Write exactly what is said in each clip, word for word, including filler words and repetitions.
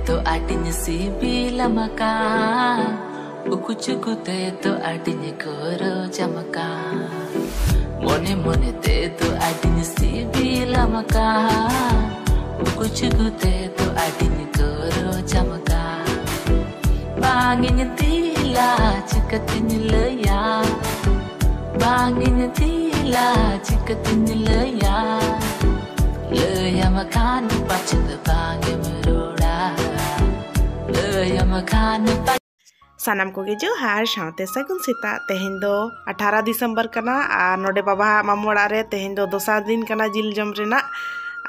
ᱫᱚ ᱟᱹᱰᱤᱧ ᱥᱤᱵᱤᱞᱟᱢ ᱠᱟᱱ, ᱩᱠᱩ ᱪᱩᱠᱩ ᱛᱮᱫᱚ ᱟᱹᱰᱤᱧ ᱜᱚᱨᱚᱡᱟᱢ ᱠᱟᱱ, ᱢᱚᱱᱮ ᱢᱚᱱᱮ ᱛᱮᱫᱚ ᱟᱹᱰᱤᱧ ᱥᱤᱵᱤᱞᱟᱢ ᱠᱟᱱ, ᱩᱠᱩ ᱪᱩᱠᱩ ᱛᱮᱫᱚ ᱟᱹᱰᱤᱧ ᱜᱚᱨᱚᱡᱟᱢ ᱠᱟᱱ᱾ ᱵᱟᱝ ᱤᱧ ᱫᱤᱞᱟ ᱪᱤᱠᱟᱹᱛᱤᱧ ᱞᱟᱹᱭᱟ, ᱵᱟᱝ ᱤᱧ ᱫᱤᱞᱟ ᱪᱤᱠᱟᱹᱛᱤᱧ ᱞᱟᱹᱭᱟ, ᱞᱟᱹᱭᱟᱢ ᱠᱷᱟᱱ ᱯᱟᱪᱮᱫ ᱵᱟᱝ ᱮᱢ ᱨᱚᱲᱟ, ᱞᱟᱹᱭᱟᱢ ᱠᱷᱟᱱ ᱯᱟᱪᱮᱫ᱾ ᱥᱟᱱᱟᱢ ᱠᱚᱜᱮ ᱡᱚᱦᱟᱨ, ᱥᱟᱶᱛᱮ ᱥᱟᱹᱜᱩᱱ ᱥᱮᱛᱟᱜ᱾ ᱛᱮᱦᱮᱧ ᱫᱚ ᱟᱴᱷᱟᱨᱟ ᱰᱤᱥᱮᱢᱵᱚᱨ ᱠᱟᱱᱟ ᱟᱨ ᱱᱚᱰᱮ ᱵᱟᱵᱟᱣᱟᱜ ᱢᱟᱢᱚ ᱚᱲᱟᱜ ᱨᱮ ᱛᱮᱦᱮᱧ ᱫᱚ ᱫᱚᱥᱟᱨ ᱫᱤᱱ ᱠᱟᱱᱟ ᱡᱤᱞ ᱡᱚᱢ ᱨᱮᱱᱟᱜ᱾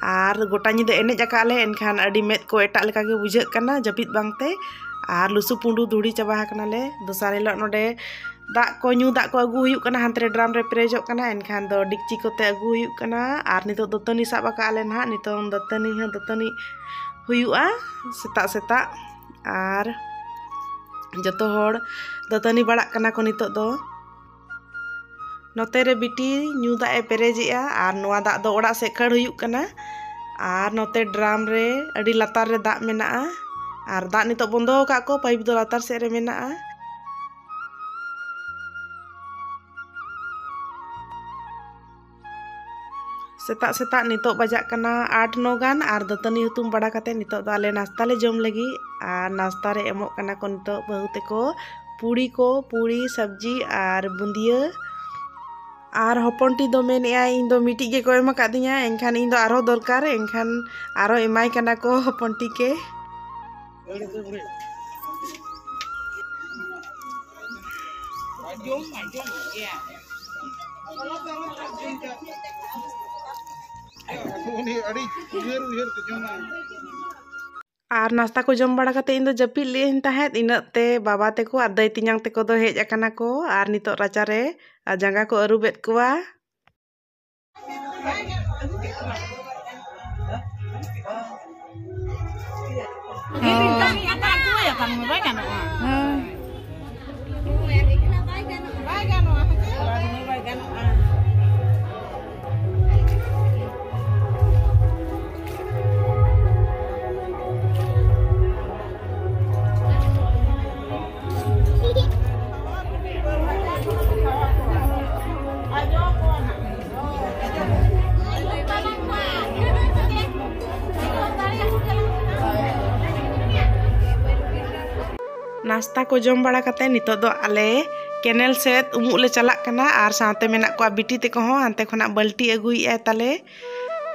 ᱟᱨ ᱜᱚᱴᱟ ᱧᱤᱫᱟᱹ ᱮᱱᱮᱡ ᱟᱠᱟᱫ ᱞᱮ, ᱮᱱᱠᱷᱟᱱ ᱟᱹᱰᱤ ᱢᱮᱫ ᱠᱚ ᱮᱴᱟᱜ ᱞᱮᱠᱟ ᱜᱮ ᱵᱩᱡᱷᱟᱹᱜ ᱠᱟᱱᱟ ᱡᱟᱹᱯᱤᱫ ᱵᱟᱝᱛᱮ᱾ ᱟᱨ ᱞᱩᱥᱩ ᱯᱩᱸᱰᱩ ᱫᱷᱩᱲᱤ ᱪᱟᱵᱟ ᱟᱠᱟᱱᱟᱞᱮ᱾ ᱫᱚᱥᱟᱨ ᱦᱤᱞᱳᱜ ᱱᱚᱰᱮ ᱫᱟᱜ ᱠᱚ, ᱧᱩ ᱫᱟᱜ ᱠᱚ ᱟᱹᱜᱩ ᱦᱩᱭᱩᱜ ᱠᱟᱱᱟ, ᱦᱟᱱᱛᱮ ᱨᱮ ᱰᱨᱟᱢ ᱨᱮ ᱯᱮᱨᱮᱡᱚᱜ ᱠᱟᱱᱟ, ᱮᱱᱠᱷᱟᱱ ᱫᱚ ᱰᱮᱠᱪᱤ ᱠᱚᱛᱮ ᱟᱹᱜᱩ ᱦᱩᱭᱩᱜ ᱠᱟᱱᱟ᱾ ᱟᱨ ᱱᱤᱛᱚᱜ ᱫᱟᱹᱛᱟᱹᱱᱤ ᱥᱟᱵ ᱟᱠᱟᱫ ᱞᱮ ᱱᱟᱦᱟᱜ, ᱱᱤᱛᱚᱝ ᱫᱟᱹᱛᱟᱹᱱᱤ ᱦᱚᱸ ᱫᱟᱹᱛᱟᱹᱱᱤ ᱦᱩᱭᱩᱜᱼᱟ ᱥᱮᱛᱟᱜ ᱥᱮᱛᱟᱜ᱾ ᱟᱨ ᱡᱚᱛᱚ ᱦᱚᱲ ᱫᱟᱹᱛᱟᱹᱱᱤ ᱵᱟᱲᱟᱜ ᱠᱟᱱᱟ ᱠᱚ ᱱᱤᱛᱚᱜ ᱫᱚ᱾ ᱱᱚᱛᱮ ᱨᱮ ᱵᱤᱴᱤ ᱧᱩ ᱫᱟᱜ ᱮ ᱯᱮᱨᱮᱡᱮᱜᱼᱟ ᱟᱨ ᱱᱚᱣᱟ ᱫᱟᱜ ᱫᱚ ᱚᱲᱟᱜ ᱥᱮᱫ ᱠᱷᱟᱹᱲ ᱦᱩᱭᱩᱜ ᱠᱟᱱᱟ᱾ ᱟᱨ ᱱᱚᱛᱮ ᱰᱨᱟᱢ ᱨᱮ ᱟᱹᱰᱤ ᱞᱟᱛᱟᱨ ᱨᱮ ᱫᱟᱜ ᱢᱮᱱᱟᱜᱼᱟ ᱟᱨ ᱫᱟᱜ ᱱᱤᱛᱚᱜ ᱵᱚᱱᱫᱚ ᱟᱠᱟᱫ ᱠᱚ, ᱯᱟᱭᱤᱯ ᱫᱚ ᱞᱟᱛᱟᱨ ᱥᱮᱫ ᱨᱮ ᱢᱮᱱᱟᱜᱼᱟ᱾ ᱥᱮᱛᱟᱜ ᱥᱮᱛᱟᱜ ᱱᱤᱛᱚᱜ ᱵᱟᱡᱟᱜ ᱠᱟᱱᱟ ᱟᱴ ᱱᱚ ᱜᱟᱱ ᱟᱨ ᱫᱟᱹᱛᱟᱹᱱᱤ ᱦᱩᱛᱩᱢ ᱵᱟᱲᱟ ᱠᱟᱛᱮ ᱱᱤᱛᱚᱜ ᱫᱚ ᱟᱞᱮ ᱱᱟᱥᱛᱟ ᱞᱮ ᱡᱚᱢ ᱞᱟᱹᱜᱤᱫ᱾ ᱟᱨ ᱱᱟᱥᱛᱟ ᱨᱮ ᱮᱢᱚᱜ ᱠᱟᱱᱟ ᱠᱚ ᱱᱤᱛᱚᱜ ᱵᱟᱹᱦᱩ ᱛᱮᱠᱚ ᱯᱩᱲᱤ ᱠᱚ, ᱯᱩᱲᱤ, ᱥᱚᱵᱽᱡᱤ ᱟᱨ ᱵᱩᱸᱫᱤᱭᱟᱹ᱾ ᱟᱨ ᱦᱚᱯᱚᱱᱴᱤ ᱫᱚ ᱢᱮᱱᱮᱜᱼᱟᱭ, "ᱤᱧ ᱫᱚ ᱢᱤᱫᱴᱤᱡ ᱜᱮᱠᱚ ᱮᱢ ᱟᱠᱟᱫᱤᱧᱟ, ᱮᱱᱠᱷᱟᱱ ᱤᱧ ᱫᱚ ᱟᱨᱦᱚᱸ ᱫᱚᱨᱠᱟᱨ", ᱮᱱᱠᱷᱟᱱ ᱟᱨᱦᱚᱸ ᱮᱢᱟᱭ ᱠᱟᱱᱟ ᱠᱚ ᱦᱚᱯᱚᱱᱴᱤ ᱠᱮ᱾ ᱩᱱᱤ ᱟᱹᱰᱤ ᱩᱭᱦᱟᱹᱨ ᱩᱭᱦᱟᱹᱨ ᱛᱮ ᱡᱚᱢᱟᱭ᱾ ᱟᱨ ᱱᱟᱥᱛᱟ ᱠᱚ ᱡᱚᱢ ᱵᱟᱲᱟ ᱠᱟᱛᱮ ᱤᱧ ᱫᱚ ᱡᱟᱹᱯᱤᱫ ᱞᱮᱜ ᱟᱹᱧ ᱛᱟᱦᱮᱸᱫ᱾ ᱤᱱᱟᱹᱜ ᱛᱮ ᱵᱟᱵᱟ ᱛᱮᱠᱚ ᱟᱨ ᱫᱟᱹᱭ ᱛᱮᱧᱟᱝ ᱛᱮᱠᱚ ᱫᱚ ᱦᱮᱡ ᱟᱠᱟᱱᱟ ᱠᱚ ᱟᱨ ᱱᱤᱛᱚᱜ ᱨᱟᱪᱟ ᱨᱮ ᱟᱨ ᱡᱟᱸᱜᱟ ᱠᱚ ᱟᱹᱨᱩᱵᱮᱫ ᱠᱚᱣᱟ᱾ ᱦᱮᱸ᱾ ᱵᱟᱭ ᱜᱟᱱᱚᱜᱼᱟ᱾ ᱦᱮᱸ᱾ ᱵᱟᱭ ᱜᱟᱱᱚᱜᱼᱟ᱾ ᱱᱟᱥᱛᱟ ᱠᱚ ᱡᱚᱢ ᱵᱟᱲᱟ ᱠᱟᱛᱮ ᱱᱤᱛᱚᱜ ᱫᱚ ᱟᱞᱮ ᱠᱮᱱᱮᱞ ᱥᱮᱫ ᱩᱢᱩᱜ ᱞᱮ ᱪᱟᱞᱟᱜ ᱠᱟᱱᱟ, ᱟᱨ ᱥᱟᱶᱛᱮ ᱢᱮᱱᱟᱜ ᱠᱚᱣᱟ ᱵᱤᱴᱤ ᱛᱟᱠᱚ ᱦᱚᱸ, ᱦᱟᱱᱛᱮ ᱠᱷᱚᱱᱟᱜ ᱵᱟᱹᱞᱴᱤ ᱟᱹᱜᱩᱭᱮᱫᱼᱟᱭ ᱛᱟᱞᱮ᱾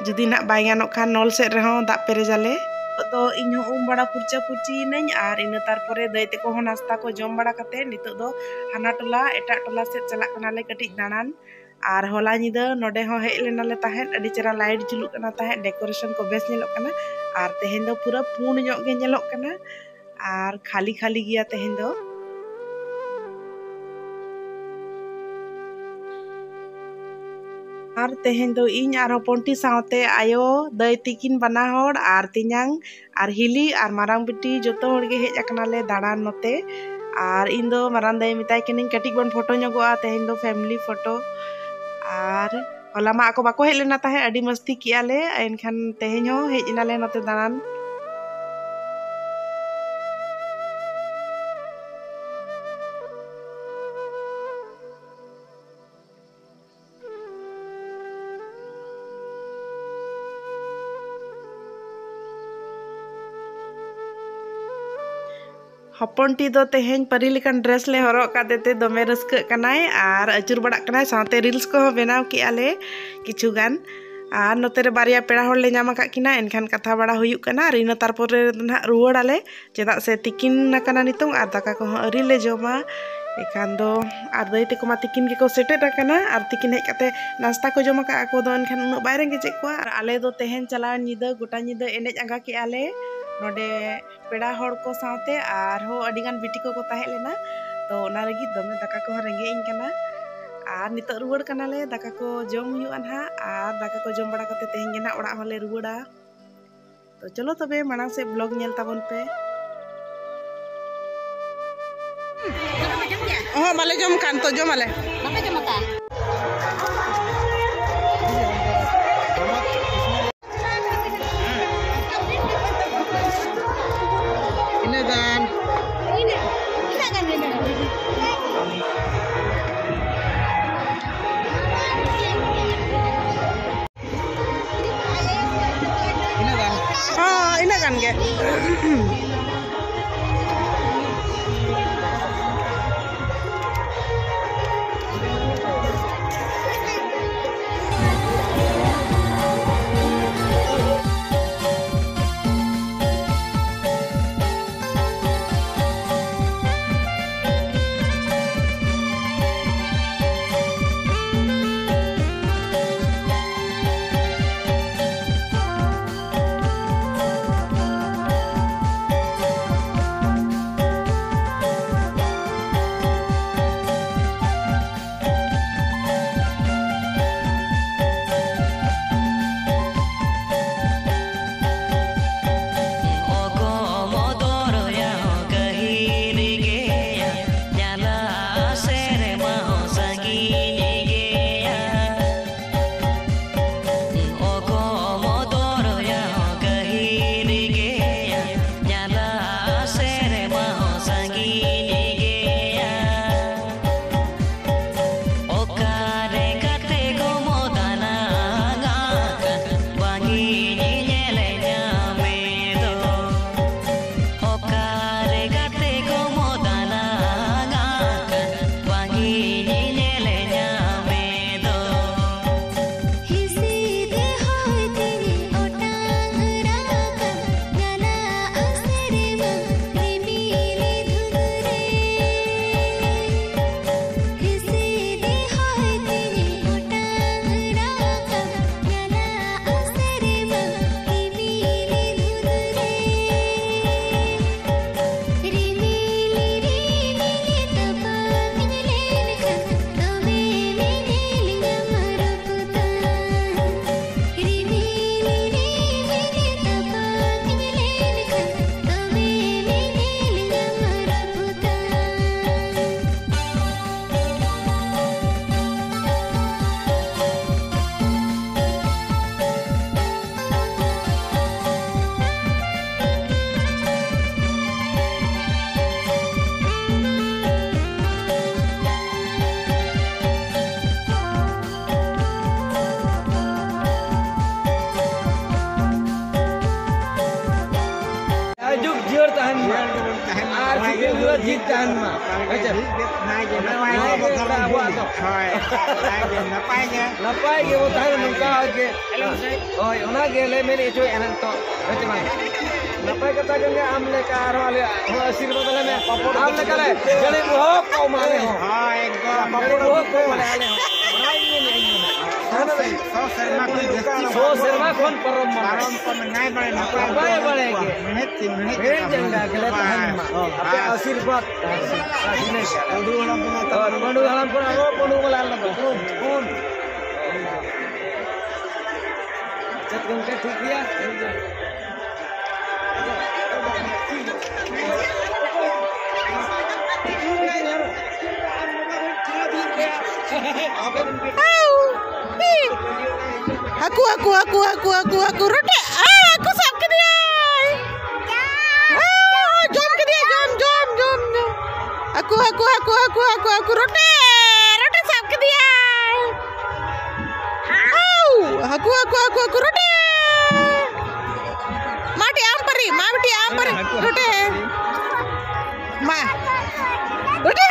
ᱡᱩᱫᱤ ᱱᱟᱜ ᱵᱟᱭ ᱜᱟᱱᱚᱜ ᱠᱷᱟᱱ ᱱᱚᱞ ᱥᱮᱫ ᱨᱮᱦᱚᱸ ᱫᱟᱜ ᱯᱮᱨᱮᱡᱟᱞᱮ᱾ ᱱᱤᱛᱚᱜ ᱫᱚ ᱤᱧ ᱦᱚᱸ ᱩᱢ ᱵᱟᱲᱟ ᱯᱷᱩᱨᱪᱟᱹ ᱯᱷᱩᱨᱪᱤᱭᱮᱱᱟᱹᱧ, ᱟᱨ ᱤᱱᱟᱹ ᱛᱟᱨᱯᱚᱨᱮ ᱫᱟᱹᱭ ᱛᱟᱠᱚ ᱦᱚᱸ ᱱᱟᱥᱛᱟ ᱠᱚ ᱡᱚᱢ ᱵᱟᱲᱟ ᱠᱟᱛᱮ ᱱᱤᱛᱚᱜ ᱫᱚ ᱦᱟᱱᱟ ᱴᱚᱞᱟ ᱮᱴᱟᱜ ᱴᱚᱞᱟ ᱥᱮᱫ ᱪᱟᱞᱟᱜ ᱠᱟᱱᱟᱞᱮ ᱠᱟᱹᱴᱤᱡ ᱫᱟᱬᱟᱱ᱾ ᱟᱨ ᱦᱚᱞᱟ ᱧᱤᱫᱟᱹ ᱱᱚᱰᱮ ᱦᱚᱸ ᱦᱮᱡ ᱞᱮᱱᱟᱞᱮ ᱛᱟᱦᱮᱸᱫ, ᱟᱹᱰᱤ ᱪᱮᱦᱨᱟ ᱞᱟᱭᱤᱴ ᱡᱩᱞᱩᱜ ᱠᱟᱱᱟ ᱛᱟᱦᱮᱸᱫ, ᱰᱮᱠᱳᱨᱮᱥᱚᱱ ᱠᱚ ᱵᱮᱥ ᱧᱮᱞᱚᱜ ᱠᱟᱱᱟ᱾ ᱟᱨ ᱛᱮᱦᱮᱧ ᱫᱚ ᱯᱩᱨᱟᱹ ᱯᱩᱸᱰ ᱧᱚᱜ ᱜᱮ ᱧᱮᱞᱚᱜ ᱠᱟᱱᱟ, ᱟᱨ ᱠᱷᱟᱹᱞᱤ ᱠᱷᱟᱹᱞᱤ ᱜᱮᱭᱟ ᱛᱮᱦᱮᱧ ᱫᱚ᱾ ᱟᱨ ᱛᱮᱦᱮᱧ ᱫᱚ ᱤᱧ ᱟᱨ ᱦᱚᱯᱚᱱᱴᱤ ᱥᱟᱶᱛᱮ ᱟᱭᱳ, ᱫᱟᱹᱭ ᱛᱤᱠᱤᱱ ᱵᱟᱱᱟ ᱦᱚᱲ ᱟᱨ ᱛᱮᱧᱟᱝ ᱟᱨ ᱦᱤᱞᱤ ᱟᱨ ᱢᱟᱨᱟᱝ ᱵᱤᱴᱤ ᱡᱚᱛᱚ ᱦᱚᱲ ᱜᱮ ᱦᱮᱡ ᱟᱠᱟᱱᱟᱞᱮ ᱫᱟᱬᱟᱱ ᱱᱚᱛᱮ᱾ ᱟᱨ ᱤᱧ ᱫᱚ ᱢᱟᱨᱟᱝ ᱫᱟᱹᱭ ᱢᱮᱛᱟᱭ ᱠᱟᱹᱱᱟᱹᱧ ᱠᱟᱹᱴᱤᱡ ᱵᱚᱱ ᱯᱷᱳᱴᱳ ᱧᱚᱜᱚᱜᱼᱟ, ᱛᱮᱦᱮᱧ ᱫᱚ ᱯᱷᱮᱢᱤᱞᱤ ᱯᱷᱳᱴᱳ᱾ ᱟᱨ ᱦᱚᱞᱟ ᱢᱟ ᱟᱠᱚ ᱵᱟᱠᱚ ᱦᱮᱡ ᱞᱮᱱᱟ ᱛᱟᱦᱮᱸᱫ, ᱟᱹᱰᱤ ᱢᱟᱹᱥᱛᱤ ᱠᱮᱜᱼᱟ ᱞᱮ, ᱮᱱᱠᱷᱟᱱ ᱛᱮᱦᱮᱧ ᱦᱚᱸ ᱦᱮᱡ ᱮᱱᱟᱞᱮ ᱱᱚᱛᱮ ᱫᱟᱬᱟᱱ᱾ ᱦᱚᱯᱚᱱᱴᱤ ᱫᱚ ᱛᱮᱦᱮᱧ ᱯᱟᱹᱨᱤ ᱞᱮᱠᱟᱱ ᱰᱨᱮᱥ ᱞᱮ ᱦᱚᱨᱚᱜ ᱟᱠᱟᱫ ᱛᱮ ᱫᱚᱢᱮ ᱨᱟᱹᱥᱠᱟᱹᱜ ᱠᱟᱱᱟᱭ ᱟᱨ ᱟᱹᱪᱩᱨ ᱵᱟᱲᱟᱜ ᱠᱟᱱᱟᱭ, ᱥᱟᱶᱛᱮ ᱨᱤᱞᱥ ᱠᱚᱦᱚᱸ ᱵᱮᱱᱟᱣ ᱠᱮᱜᱼᱟ ᱞᱮ ᱠᱤᱪᱷᱩ ᱜᱟᱱ᱾ ᱟᱨ ᱱᱚᱛᱮ ᱨᱮ ᱵᱟᱨᱭᱟ ᱯᱮᱲᱟ ᱦᱚᱲ ᱞᱮ ᱧᱟᱢ ᱟᱠᱟᱫ ᱠᱤᱱᱟ, ᱮᱱᱠᱷᱟᱱ ᱠᱟᱛᱷᱟ ᱵᱟᱲᱟ ᱦᱩᱭᱩᱜ ᱠᱟᱱᱟ ᱟᱨ ᱤᱱᱟᱹ ᱛᱟᱨᱯᱚᱨᱮ ᱫᱚ ᱱᱟᱦᱟᱜ ᱨᱩᱣᱟᱹᱲ ᱟᱞᱮ, ᱪᱮᱫᱟᱜ ᱥᱮ ᱛᱤᱠᱤᱱ ᱟᱠᱟᱱᱟ ᱱᱤᱛᱚᱝ ᱟᱨ ᱫᱟᱠᱟ ᱠᱚᱦᱚᱸ ᱟᱹᱣᱨᱤ ᱞᱮ ᱡᱚᱢᱟ᱾ ᱮᱱᱠᱷᱟᱱ ᱫᱚ ᱟᱨ ᱫᱟᱹᱭ ᱛᱟᱠᱚ ᱢᱟ ᱛᱤᱠᱤᱱ ᱜᱮᱠᱚ ᱥᱮᱴᱮᱨ ᱟᱠᱟᱱᱟ ᱟᱨ ᱛᱤᱠᱤᱱ ᱦᱮᱡ ᱠᱟᱛᱮ ᱱᱟᱥᱛᱟ ᱠᱚ ᱡᱚᱢ ᱟᱠᱟᱫ ᱟᱠᱚ ᱫᱚ, ᱮᱱᱠᱷᱟᱱ ᱩᱱᱟᱹᱜ ᱵᱟᱭ ᱨᱮᱸᱜᱮᱡᱮᱫ ᱠᱚᱣᱟ᱾ ᱟᱨ ᱟᱞᱮ ᱫᱚ ᱛᱮᱦᱮᱧ ᱪᱟᱞᱟᱣ ᱧᱤᱫᱟᱹ ᱜᱚᱴᱟ ᱧᱤᱫᱟᱹ ᱮᱱᱮᱡ ᱟᱸᱜᱟ ᱠᱮᱜᱼᱟ ᱞᱮ ᱱᱚᱰᱮ ᱯᱮᱲᱟ ᱦᱚᱲ ᱠᱚ ᱥᱟᱶᱛᱮ, ᱟᱨᱦᱚᱸ ᱟᱹᱰᱤ ᱜᱟᱱ ᱵᱤᱴᱤ ᱠᱚᱠᱚ ᱛᱟᱦᱮᱸ ᱞᱮᱱᱟ, ᱛᱚ ᱚᱱᱟ ᱞᱟᱹᱜᱤᱫ ᱫᱚᱢᱮ ᱫᱟᱠᱟ ᱠᱚᱦᱚᱸ ᱨᱮᱸᱜᱮᱡ ᱤᱧ ᱠᱟᱱᱟ᱾ ᱟᱨ ᱱᱤᱛᱚᱜ ᱨᱩᱣᱟᱹᱲ ᱠᱟᱱᱟᱞᱮ, ᱫᱟᱠᱟ ᱠᱚ ᱡᱚᱢ ᱦᱩᱭᱩᱜᱼᱟ ᱱᱟᱦᱟᱜ, ᱟᱨ ᱫᱟᱠᱟ ᱠᱚ ᱡᱚᱢ ᱵᱟᱲᱟ ᱠᱟᱛᱮ ᱛᱮᱦᱮᱧ ᱜᱮ ᱱᱟᱦᱟᱜ ᱚᱲᱟᱜ ᱦᱚᱸᱞᱮ ᱨᱩᱣᱟᱹᱲᱟ᱾ ᱛᱚ ᱪᱚᱞᱚ ᱛᱚᱵᱮ ᱢᱟᱲᱟᱝ ᱥᱮᱫ ᱵᱞᱚᱜ ᱧᱮᱞ ᱛᱟᱵᱚᱱ ᱯᱮ᱾ ᱚᱦᱚᱸ, ᱵᱟᱞᱮ ᱡᱚᱢ ᱠᱟᱱ, ᱛᱚ ᱡᱚᱢ ᱟᱞᱮ᱾ ᱵᱟᱯᱮ ᱡᱚᱢ ᱟᱠᱟᱫ? ᱤᱱᱟᱹ ᱜᱟᱱ᱾ ᱤᱱᱟᱹᱜ ᱜᱟᱱ, ᱤᱱᱟᱹᱜ ᱜᱟᱱ᱾ ᱤᱱᱟᱹᱜ ᱜᱟᱱ᱾ ᱦᱚᱸ, ᱤᱱᱟᱹᱜ ᱜᱟᱱ ᱜᱮ᱾ ᱡᱤᱛ ᱛᱟᱦᱮᱱ ᱢᱟ᱾ ᱦᱮᱸ ᱪᱮ? ᱱᱟᱭ ᱜᱮ, ᱱᱟᱯᱟᱭ ᱜᱮ᱾ ᱟᱵᱚᱣᱟᱜ ᱫᱚ᱾ ᱦᱳᱭ, ᱱᱟᱭ ᱜᱮ, ᱱᱟᱯᱟᱭ ᱜᱮ᱾ ᱱᱟᱯᱟᱭ ᱜᱮᱵᱚ ᱛᱟᱦᱮᱱᱟ ᱱᱚᱝᱠᱟ ᱜᱮ᱾ ᱦᱳᱭ, ᱚᱱᱟ ᱜᱮ ᱞᱮ ᱢᱮᱱ ᱦᱚᱪᱚᱭᱮᱫᱼᱟ ᱱᱤᱛᱚᱜ᱾ ᱦᱮᱸ ᱪᱮ ᱵᱟᱝ? ᱱᱟᱯᱟᱭ ᱠᱟᱛᱷᱟ ᱠᱟᱱ ᱜᱮᱭᱟ, ᱟᱢ ᱞᱮᱠᱟ ᱟᱨᱦᱚᱸ ᱟᱞᱮᱭᱟᱜ ᱦᱚᱸ ᱟᱥᱤᱨᱵᱟᱫᱽ ᱟᱞᱮ ᱢᱮ᱾ ᱟᱢ ᱞᱮᱠᱟ ᱞᱮ ᱡᱟᱹᱲᱤ ᱵᱚᱦᱚᱜ ᱠᱚ ᱮᱢᱟ ᱞᱮ ᱦᱚᱸ᱾ ᱦᱳᱭ, ᱮᱠᱫᱚᱢ᱾ ᱡᱟᱹᱲᱤ ᱵᱚᱦᱚᱜ ᱠᱚ ᱮᱢᱟ ᱞᱮ ᱟᱞᱮ ᱦᱚᱸ᱾ ᱚᱱᱟ ᱜᱮ ᱢᱮᱱᱮᱫᱼᱟ ᱤᱧ ᱫᱚ ᱱᱟᱜ᱾ ᱥᱚ ᱥᱮᱨᱢᱟ ᱠᱷᱚᱱ ᱡᱟᱹᱥᱛᱤ ᱥᱚ ᱥᱮᱨᱢᱟ ᱠᱷᱚᱱ ᱯᱟᱨᱚᱢ ᱢᱟ᱾ ᱯᱟᱨᱚᱢ ᱠᱚ ᱢᱮ, ᱱᱟᱭ ᱵᱟᱲᱮ ᱱᱟᱯᱟᱭ ᱱᱟᱯᱟᱭ ᱵᱟᱲᱮ ᱜᱮ᱾ ᱢᱮᱬᱦᱮᱫ ᱛᱤ ᱢᱮᱬᱦᱮᱫ ᱢᱮᱬᱦᱮᱫ ᱡᱟᱸᱜᱟ ᱜᱮᱞᱮ ᱛᱟᱦᱮᱱ ᱢᱟ᱾ ᱦᱳᱭ᱾ ᱟᱯᱮ ᱟᱥᱤᱨᱵᱟᱫᱽ ᱛᱟᱦᱮᱱ ᱢᱟ᱾ ᱵᱟᱥ ᱤᱱᱟᱹ ᱜᱮ᱾ ᱯᱟᱹᱰᱩ ᱦᱟᱲᱟᱢ ᱠᱚ ᱱᱮᱛᱟᱨ ᱦᱳᱭ, ᱯᱟᱹᱰᱩ ᱦᱟᱲᱟᱢ ᱠᱚ ᱟᱨᱦᱚᱸ ᱯᱟᱹᱰᱩ ᱵᱚᱞᱮ ᱟᱞᱮ ᱫᱚ᱾ ᱪᱮᱫ ᱜᱚᱢᱠᱮ ᱴᱷᱤᱠ ᱜᱮᱭᱟ? ᱦᱟᱹᱠᱩ, ᱦᱟᱹᱠᱩ, ᱦᱟᱹᱠᱩ, ᱦᱟᱹᱠᱩ, ᱦᱟᱹᱠᱩ, ᱦᱟᱹᱠᱩ, ᱨᱚᱴᱮ, ᱟ, ᱦᱟᱹᱠᱩ ᱥᱟᱵ ᱠᱮᱫᱮᱭᱟᱭ᱾ ᱟ, ᱡᱚᱢ ᱠᱮᱫᱮᱭᱟᱭ, ᱡᱚᱢ, ᱡᱚᱢ, ᱡᱚᱢ, ᱡᱚᱢ᱾ ᱦᱟᱹᱠᱩ, ᱦᱟᱹᱠᱩ, ᱦᱟᱹᱠᱩ, ᱦᱟᱹᱠᱩ, ᱦᱟᱹᱠᱩ, ᱦᱟᱹᱠᱩ, ᱨᱚᱴᱮ, ᱨᱚᱴᱮ ᱥᱟᱵ ᱠᱮᱫᱮᱭᱟᱭ᱾ ᱟᱣ, ᱦᱟᱹᱠᱩ, ᱦᱟᱹᱠᱩ, ᱦᱟᱹᱠᱩ, ᱦᱟᱹᱠᱩ, ᱨᱚᱴᱮ᱾ ᱢᱟ ᱵᱤᱴᱤ ᱟᱢ ᱯᱟᱹᱨᱤ, ᱢᱟ ᱵᱤᱴᱤ ᱟᱢ ᱯᱟᱹᱨᱤ, ᱨᱚᱴᱮ᱾ ᱢᱟ᱾ ᱨᱚᱴᱮ᱾